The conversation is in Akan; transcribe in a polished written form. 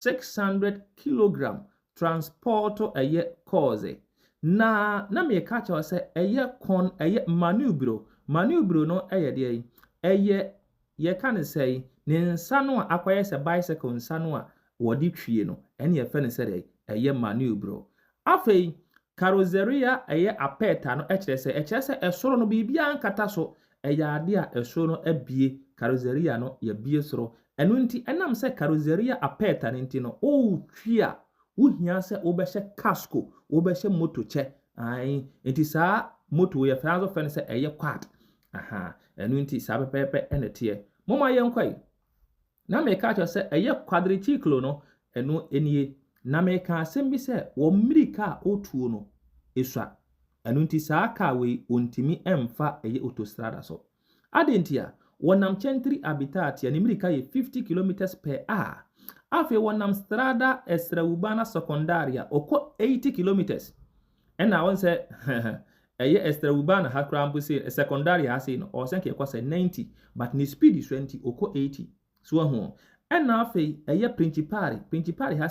600 kilogram trasporto ɛyɛ cose. Na meka kyerɛ sɛ ɛyɛ con ɛyɛ manubrio. Manubrio no ɛyɛ deɛ yi, ɛyɛ yɛka ne sɛ ne nsa no a akɔyɛ sɛ bicycle nsa no a wɔde twie no, ɛne yɛfɛ no sɛ deɛ ɛyɛ manubrio. Afei carrozzeria ɛyɛ aperta no ɛkyerɛ sɛ ɛsoro no biribiara nkata so. Ɛyɛ ade a ɛsoro no abie, carrozzeria no yɛbie soro. Ɛno nti, ɛnam sɛ carrozzeria aperta no nti no, ɔretwi a, wohia sɛ wobɛhyɛ casco, wobɛhyɛ moto kyɛ ae. Nti saa moto yɛfrɛ nso fɛ no sɛ ɛyɛ quad aha. Ɛno nti saa pɛpɛɛpɛ ɛna teɛ. Moma yɛnkɔ yi na meka kyerɛ sɛ ɛyɛ quadriciclo no, ɛno nie. Na meka asɛm bi sɛ wɔ mmirika a ɔtuo no esua. Ɛno nti saa kaa wei ɔntumi ɛmfa ɛyɛ autostrada so. Ade nti a wɔnam centri abitati a, ne mmirika yɛ 50 kilometers per hour. Afei wɔnam strada extraurbana secondaria, ɔkɔ 80 kilometers. Ɛna wɔn sɛ ɛyɛ extraurbana ha koraa mpo sɛ secondaria ha sei no, ɔwɔ sɛ nka ɛkɔ sɛ 90, but ne speed so nti ɔkɔ 80 so ahu. Ɛna afei ɛyɛ principale ha.